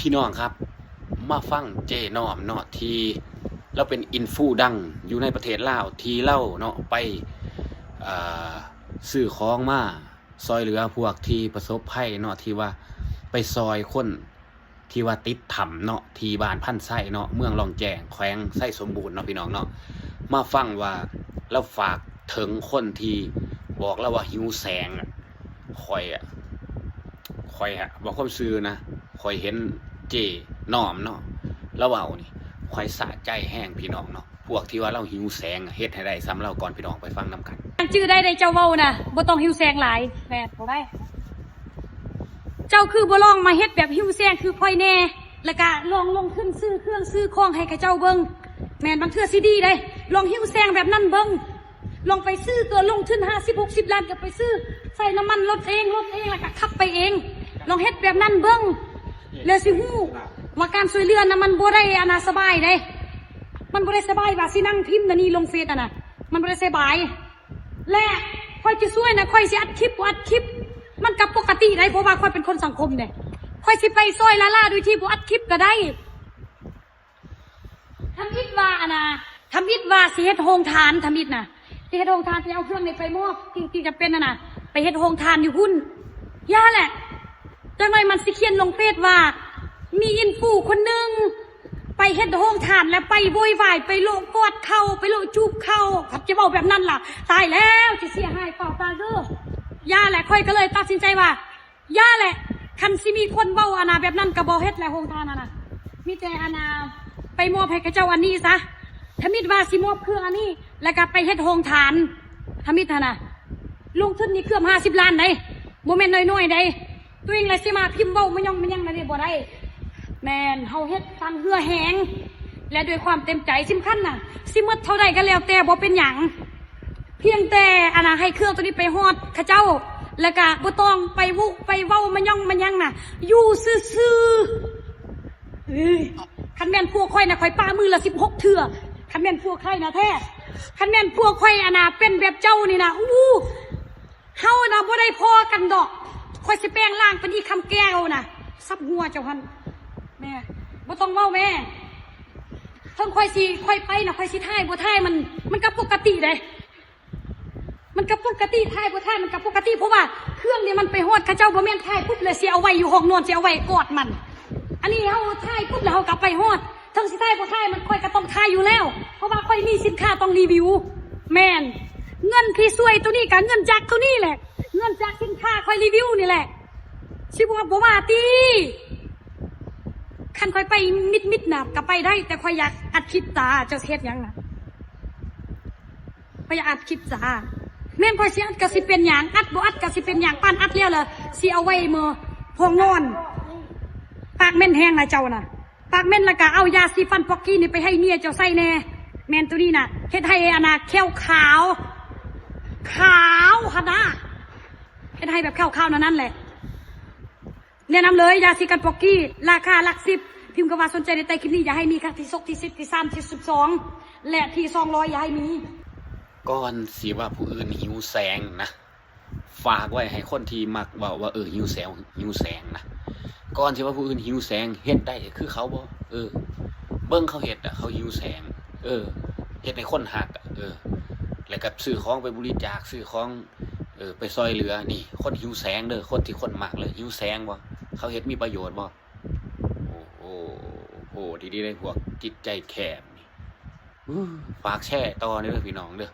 ພີ່ນ້ອງຄັບ ມາຟັງເຈ້ນ້ອມເນາະ ທີ່ລາວເປັນອິນຟູດັງຢູ່ໃນປະເທດລາວ ທີ່ລາວເນາະ ໄປ ເອີ່ ຊື້ຂອງມາຊ່ອຍເຫຼືອພວກທີ່ປະສົບໄພເນາະ ທີ່ວ່າໄປຊ່ອຍຄົນ ທີ່ວ່າຕິດຖ້ຳເນາະ ທີ່ບ້ານພັນໄຊເນາະ ເມືອງລ່ອງແຈ້ງ ແຂວງໄຊສົມບູນເນາະ ພີ່ນ້ອງເນາະ. ມາຟັງວ່າລາວຝາກເຖິງຄົນທີ່ບອກລາວວ່າຫິວແສງອະ ຂ້ອຍອະ ຂ້ອຍອະ ເວົ້າຄວາມຊື່ນະ ຂ້ອຍເຫັນເຈ້ນ້ອມເນາະ ລາວເວົ້ານີ້ ຂ້ອຍສະໃຈແຮງ ພີ່ນ້ອງເນາະ. ພວກທີ່ວ່າລາວຫິວແສງ ເຮັດໃຫ້ໄດ້ສ່ຳລາວກ່ອນ ພີ່ນ້ອງໄປຟັງນຳກັນ. ຈື່ໄດ້ເດ້ ເຈົ້າເວົ້ານະ ບໍ່ຕ້ອງຫິວແສງຫຼາຍ. ແມ່ນ ບໍ່ໄດ້ ເຈົ້າຄືບໍ່ລອງມາເຮັດແບບຫິວແສງຄືຂ້ອຍແດ່ ແລ້ວກະລອງລົງທຶນຊື້ເຄື່ອງຊື້ຂອງໃຫ້ເຂົາເຈົ້າເບິ່ງ. ແມ່ນ ບາງເທື່ອຊິດີເດ້ ລອງຫິວແສງແບບນັ້ນເບິ່ງ. ລອງໄປຊື້ ຕົວະລົງທຶນຫ້າສິບຫົກສິບລ້ານ ກໍໄປຊື້ ໃສ່ນ້ຳມັນລົດເອງ ລົດເອງ ແລ້ວກໍຂັບໄປເອງ. ລອງເຮັດແບບນັ້ນເບິ່ງ ແລ້ວຊິຮູ້ວ່າການຊ່ວຍເຫຼືອນະ ມັນບໍ່ໄດ້ອັນນາສະບາຍເດ້. ມັນບໍ່ໄດ້ສະບາຍວ່າຊິນັ່ງພິມອັນນີ້ລົງເຟສຫັ້ນນະ ມັນບໍ່ໄດ້ສະບາຍ. ແລະ ຂ້ອຍຈະຊ່ວຍນະ ຂ້ອຍຊິອັດຄລິບບໍ່ອັດຄລິບ ມັນກໍປົກກະຕິໄດ໋ ເພາະວ່າຂ້ອຍເປັນຄົນສັງຄົມເດ້. ຂ້ອຍຊິໄປຊ່ອຍລ້າໆ ໂດຍທີ່ບໍ່ອັດຄລິບກໍໄດ້. ທຳອິດວ່າອັນນາ ທຳອິດວ່າຊິເຮັດໂຮງທານ ທຳອິດນະ ຊິເຮັດໂຮງທານ ຊິເອົາເຄື່ອງນີ້ໄປມອບສິ່ງທີ່ຈຳເປັນຫັ້ນນະ ໄປເຮັດໂຮງທານຢູ່ພຸ້ນ. ຢ່າແຫຼະ ຈັກໜ້ອຍມັນຊິຂຽນລົງເຟສວ່າ ມີອິນຟູຄົນໜຶ່ງໄປເຮັດໂຮງທານ ແລ້ວໄປໂວຍວາຍ ໄປໂລະກອດເຂົ່າ ໄປໂລະຈູບເຂົ່າ. ຄັນຈະເວົ້າແບບນັ້ນລະ ຕາຍແລ້ວ ຈະເສຍຫາຍເປົ່າຕາເດີ. ຢ່າແຫຼະ ຂ້ອຍກໍເລີຍຕັດສິນໃຈວ່າ ຢ່າແຫຼະ ຄັນຊິມີຄົນເວົ້າອັນນາແບບນັ້ນກໍບໍ່ເຮັດແຫຼະ ໂຮງທານຫັ້ນນະ ມີແຕ່ອັນນາໄປມອບໃຫ້ເຂົາເຈົ້າອັນນີ້ຊະ. ທຳອິດວ່າຊິມອບເຄື່ອງອັນນີ້ ແລ້ວກໍໄປເຮັດໂຮງທານ ທຳອິດຫັ້ນນະ ລົງທຶນນີ້ເກືອບຫ້າສິບລ້ານໃດ໋ ບໍ່ແມ່ນນ້ອຍໆໃດ໋. ຕົວເອງລະຊິມາພິມເວົ້າມາຫຍັງມາຫຍັງນັ້ນນີ້ບໍ່ໄດ້. ແມ່ນ ເຮົາເຮັດຕັ້ງເຫື່ອແຮງ ແລະ ດ້ວຍຄວາມເຕັມໃຈ. ສຳຄັນນະ ຊິໝົດເທົ່າໃດກໍແລ້ວແຕ່ ບໍ່ເປັນຫຍັງ. ພຽງແຕ່ອັນນາ ໃຫ້ເຄື່ອງໂຕນີ້ໄປຮອດເຂົາເຈົ້າ ແລ້ວກະບໍ່ຕ້ອງໄປວຸໄປເວົ້າມາຫຍັງມາຫຍັງນະ ຢູ່ຊື່ໆ. ເອີຍ ຄັນແມ່ນພວກຂ້ອຍນະ ຂ້ອຍປະມືລະສິບຫົກເທື່ອ ຄັນແມ່ນພວກຂ້ອຍນະແທ້. ຄັນແມ່ນພວກຂ້ອຍອັນນາ ເປັນແບບເຈົ້ານີ້ນະ ອູ້ ເຮົານະບໍ່ໄດ້ພໍ້ກັນດອກ. ຂ້ອຍຊິແປງຮ່າງເປັນອີ່ຄຳແກ້ວນະ ສັບຫົວເຈົ້າຫັ້ນ. ແມ່ ບໍ່ຕ້ອງເວົ້າແມ່. ເຖິງຂ້ອຍຊິ ຂ້ອຍໄປນະ ຂ້ອຍຊິຖ່າຍບໍ່ຖ່າຍ ມັນ ມັນກໍປົກກະຕິເດ້ ມັນກໍປົກກະຕິ ຖ່າຍບໍ່ຖ່າຍມັນກໍປົກກະຕິ. ເພາະວ່າເຄື່ອງນີ້ມັນໄປຮອດເຂົາເຈົ້າ ບໍ່ແມ່ນຖ່າຍປຸບແລ້ວຊິເອົາໄວ້ຢູ່ຫ້ອງນອນ ຊິເອົາໄວ້ກອດມັນ. ອັນນີ້ເຮົາຖ່າຍປຸບແລ້ວເຮົາກໍໄປຮອດ ເຖິງຊິຖ່າຍບໍ່ຖ່າຍມັນ ຂ້ອຍກໍຕ້ອງຖ່າຍຢູ່ແລ້ວ ເພາະວ່າຂ້ອຍມີສິນຄ້າຕ້ອງຣີວິວ. ແມ່ນ ເງິນທີ່ຊ່ວຍໂຕນີ້ກໍເງິນຈາກໂຕນີ້ແຫຼະ ເງິນຈາກສິນຄ້າຂ້ອຍຣີວິວນີ້ແຫຼະ. ຊິບໍ່ວ່າ ບໍ່ວ່າຕິ ຄັນຂ້ອຍໄປມິດໆນະກໍໄປໄດ້ ແຕ່ຂ້ອຍຢາກອັດຄລິບຕາ. ເຈົ້າຊິເຮັດຫຍັງນະ? ຂ້ອຍຢາກອັດຄລິບຕາ. ແມ່ນຂ້ອຍຊິອັດກໍຊິເປັນຫຍັງ ອັດບໍ່ອັດກໍຊິເປັນຫຍັງ ປານອັດແລ້ວລະຊິເອົາໄວ້ມື້ຫ້ອງນອນ. ປາກເໝັນແຮງນະເຈົ້ານະ ປາກເໝັນ. ແລ້ວກໍເອົາຢາສີຟັນປອກກີ້ນີ້ໄປໃຫ້ເມຍເຈົ້າໃຊ້ແດ່. ແມ່ນໂຕນີ້ນະ ເຮັດໃຫ້ອັນນາແຂ້ວຂາວ ຂາວຫັ້ນນະ ເຮັດໃຫ້ແບບແຂ້ວຂາວນັ້ນແຫຼະ. ແນະນຳເລີຍ ຢາສີຟັນປອກກີ້ ລາຄາຫຼັກສິບ ພິມຄຳວ່າສົນໃຈໃນໃຕ້ຄລິບນີ້. ຢ່າໃຫ້ມີຄັ້ງທີ ທີສິບ ທີສາມ ທີສິບສອງ ແລະ ທີສອງຮ້ອຍ ຢ່າໃຫ້ມີ. ກ່ອນຊິວ່າຜູ້ອື່ນຫິວແສງນະ ຝາກໄວ້ໃຫ້ຄົນທີ່ມັກເວົ້າວ່າ ເອີ ຫິວແສງ ຫິວແສງນະ ກ່ອນຊິວ່າຜູ້ອື່ນຫິວແສງ ເຮັດໄດ້ຄືເຂົາບໍ່? ເອີ ເບິ່ງເຂົາເຮັດນະ ເຂົາຫິວແສງ ເອີ ເຮັດໃຫ້ຄົນຮັກ ເອີ ແລ້ວກໍຊື້ຂອງໄປບໍລິຈາກ ຊື້ຂອງ ເອີ ໄປຊ່ອຍເຫຼືອ. ນີ້ຄົນຫິວແສງເດີ ຄົນທີ່ຄົນມັກເລີຍ ຫິວແສງບໍ່? ເຂົາເຮັດມີປະໂຫຍດບໍ່? ໂອ້ໂຫ ໂອ້ໂຫ ດີໆ ໃນພວກຈິດໃຈແຄບນີ້. ຝາກແຊຕໍ່ເດີພີ່ນ້ອງເດີ.